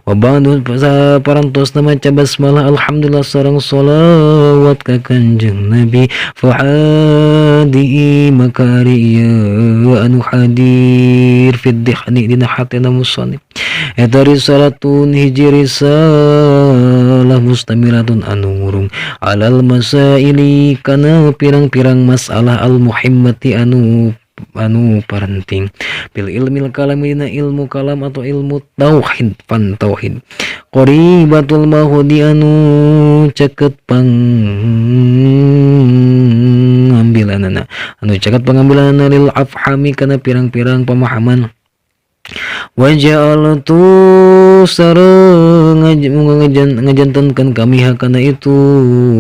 Wa ba'du parantos na maca basmalah, alhamdulillah sareng sholawat ka Kanjeng Nabi. Fahadi maka ari ieu anu hadir fi dhihni dina hatena musannif eta risalatun hiji risalah mustamilatun anu ngurung alal masaili kana pirang-pirang masalah al muhimmati anu parenting bil ilmil kalam dina ilmu kalam atau ilmu tauhid, fan tauhid, qaribatul mahudi anu caket pangambilanana lil afhami kana pirang-pirang pemahaman. Wa ja'altu sareng ngajantenkeun kami hakana itu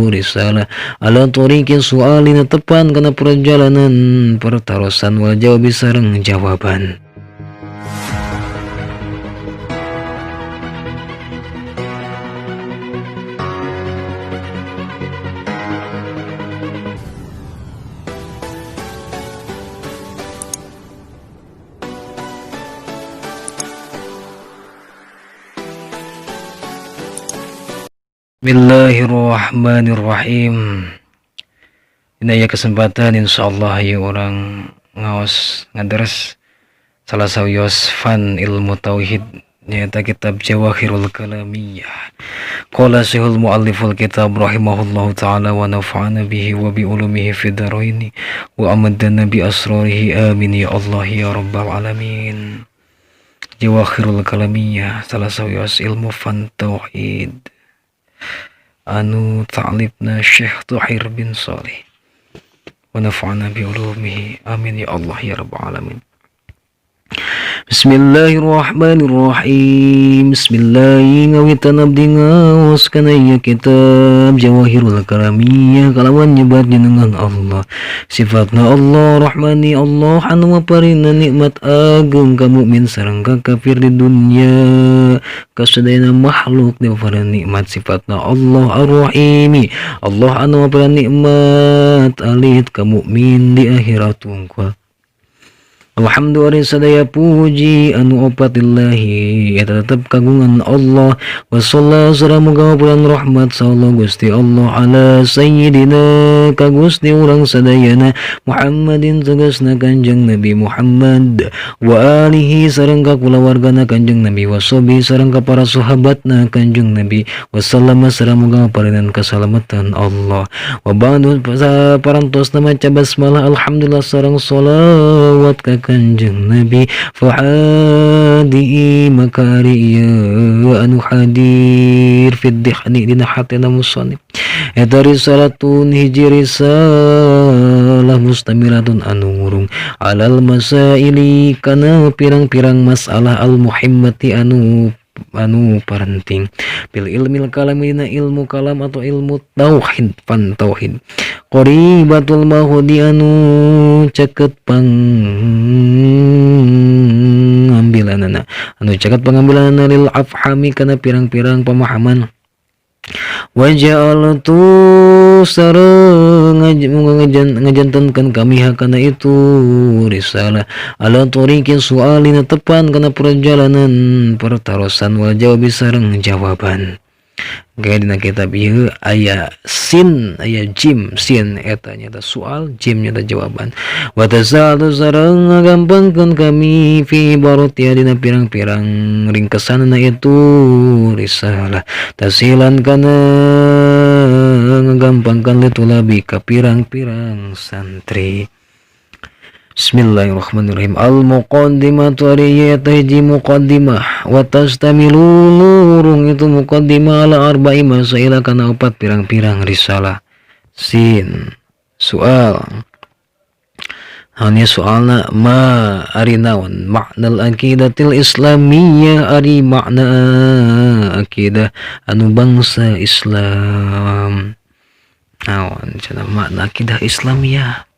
risalah ala tariqi su'alina tepan kana perjalanan pertarosan wal jawabi sareng jawaban. Bismillahirrahmanirrahim. Ini ya kesempatan insyaallah ya orang ngaos ngadaras salah sawios fan ilmu tauhid nyata kitab Jawahirul Kalamiyah. Qala syekhul mualliful kitab rahimahullahu taala wa nafa'ana bihi wa bi ulumihi fid dharaini wa amaddana bi asrarihi amin ya Allah ya rabbal alamin. Jawahirul Kalamiyah salah sawios ilmu fan tauhid anu ta'libna Syekh Tahir bin Saleh wa nafa'ana bi ulumihi amin ya Allah ya rabbal alamin. Bismillahirrahmanirrahim. Bismillah ngawitan abdi ngaos kana ieu kitab Jawahirul Kalamiyah kalawan nyebat jenengan Allah, sifatna Allah Rahmani Allah anu maparina nikmat ageng ka mukmin sareng ka kafir di dunya kasadayana makhluk dipaparina nikmat, sifatna Allah Ar-Rahimi Allah anu maparina nikmat alit ka mukmin di akhirat tungkul. Alhamdulillah sadaya puji anu opatillahi eta tetep kagungan Allah wa sallallahu sareng muga bulan rahmat sallallahu Gusti Allah ala sayyidina ka Gusti urang sadayana Muhammadin tegasna Kanjeng Nabi Muhammad wa alihi sareng ka kulawargana Kanjeng Nabi wa sahbihi sareng ka para sahabatna Kanjeng Nabi wa sallama sareng muga parinan kasalamatan Allah. Wa ba'du parantos na maca basmalah, alhamdulillah sareng sholawat ka Kanjeng Nabi. Fahadi maka ari ieu anu hadir fi dhihni dina hatena musannif eta risalatun hiji risalah mustamilatun anu ngurung alal masaili kana pirang-pirang masalah al muhimmati anu parenting bil ilmil kalam dina ilmu kalam atau ilmu tauhid fan tauhid qaribatul mahudi anu caket pangambilanana lil afhami kana pirang-pirang pemahaman. Wa ja'altu sareng ngajantenkeun kami hakana itu risalah ala tariqi su'alina tepan kana perjalanan pertarosan wal jawabi sareng jawaban. Gaya dina kitab ieu aya sin aya jim, sin eta nyata soal, jim nyata jawaban. Wa tasalu sareng ngagampangkeun kami fi ibarati dina pirang-pirang ringkesanna itu risalah tasilan kana ngagampangkeun litulabi ka pirang-pirang santri. Bismillahirrahmanirrahim. Al-muqaddimatu ari hiji muqaddimah wa tastamilu nurung itu muqaddimah ala arba'i masaila kana opat pirang-pirang risalah. Sin soal. Hanya soalna ma ari naon maknal aqidatil islamiyah ari makna akidah anu bangsa Islam. Naon cenah makna akidah Islamiyah?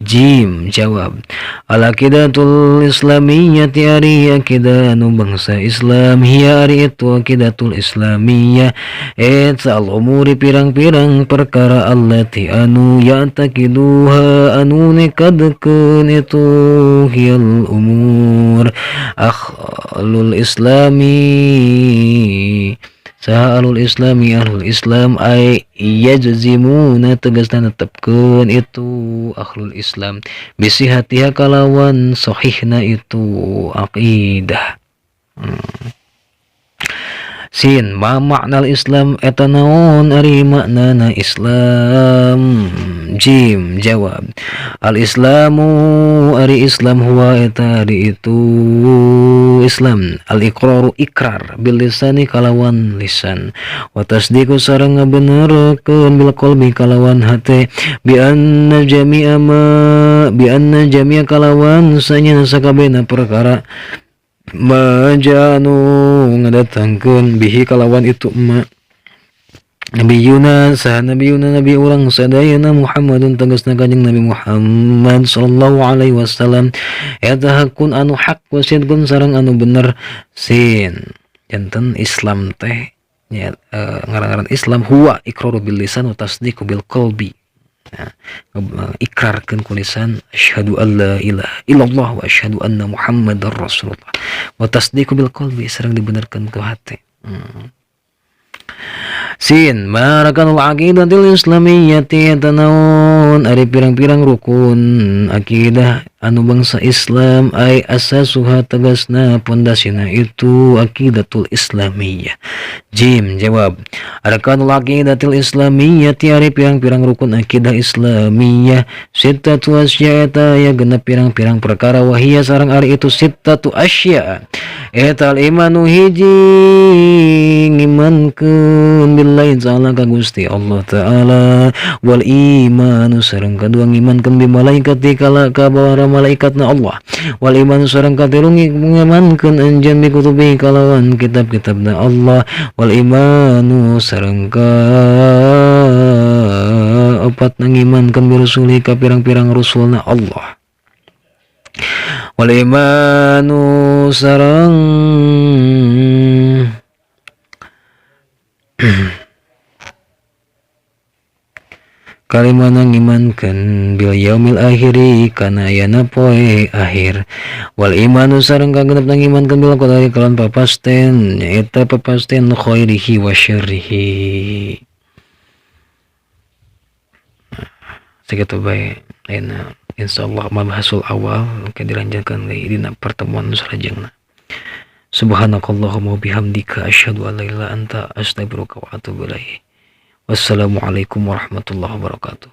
Jim jawab al aqidatul islamiyyati ari akidah anu bangsa Islam hiya ari itu aqidatul islamiyah eta al umuri pirang-pirang perkara allati anu ya'taqiduha anu nekadkeun itu hiyal umur ahlul islami saha ahlul islami ahlul islam ay yajzimuna tegasna netepkeun itu ahlul islam bisihatiha kalawan sahihna itu aqidah. Sin ma maknal Islam eta naon ari maknana Islam. Jim jawab al Islamu ari Islam huwa eta ari itu Islam al iqraru ikrar bil lisani kalawan lisan wa tasdiqu sareng ngabenerkeun bil qalbi kalawan hate bi anna jami'a ma bi anna jami'a kalawan sanyana sakabehna perkara majanu ngadatangkeun bihi kalawan itu ma Nabi Yuna saha Nabi Yuna Nabi urang sadayana Muhammadun tegasna kanjeng Nabi Muhammad sallallahu alaihi wasallam eta hakun anu hak wa sidqun sareng anu bener. Sin janten Islam teh nya ngaran-ngaran Islam huwa iqraru bil lisan wa tasdiqu bil qalbi. Nah, ikrarkeun ku lisan asyhadu an la ilaha illallah wa asyhadu anna Muhammadar Rasulullah wa tasdiqu bil qalbi sareng dibenerkeun ku hate. Sin marakanul aqidatil islamiyyati eta naon ari pirang-pirang rukun akidah anu bangsa Islam ay asasuha tegasna pondasina itu aqidatul islamiyah. Jim jawab arkanul aqidatil islamiyyati ari pirang-pirang rukun akidah islamiyah sittatu asya eta ya genep pirang-pirang perkara wahia sareng ari itu sittatu asya eta al imanu hiji ngimankeun billahi ta'ala ka Gusti Allah ta'ala wal imanu sareng kadua ngimankeun bi malaikati kala ka para malaikatna Allah wal imanu sareng katilu ngimankeun anjeun bi kutubi kalawan kitab-kitabna Allah wal imanu sareng ka opat ngimankeun bi rusuli ka pirang-pirang rusulna Allah wal imanu sareng kalimana ngimankeun bil yaumil akhiri kana ayana poe akhir wal imanu sareng kagenep ngimankeun bil qadari kalawan papasten nyaeta papasten khairihi wa syarrihi. Sakitu bae ayeuna insyaallah mabhasul awal engke dilanjutkeun deui dina pertemuan nu salajengna. Subhanakallahumma wa bihamdika asyhadu an la ilaha illa anta astaghfiruka wa atubu ilaik. Wassalamualaikum warahmatullahi wabarakatuh.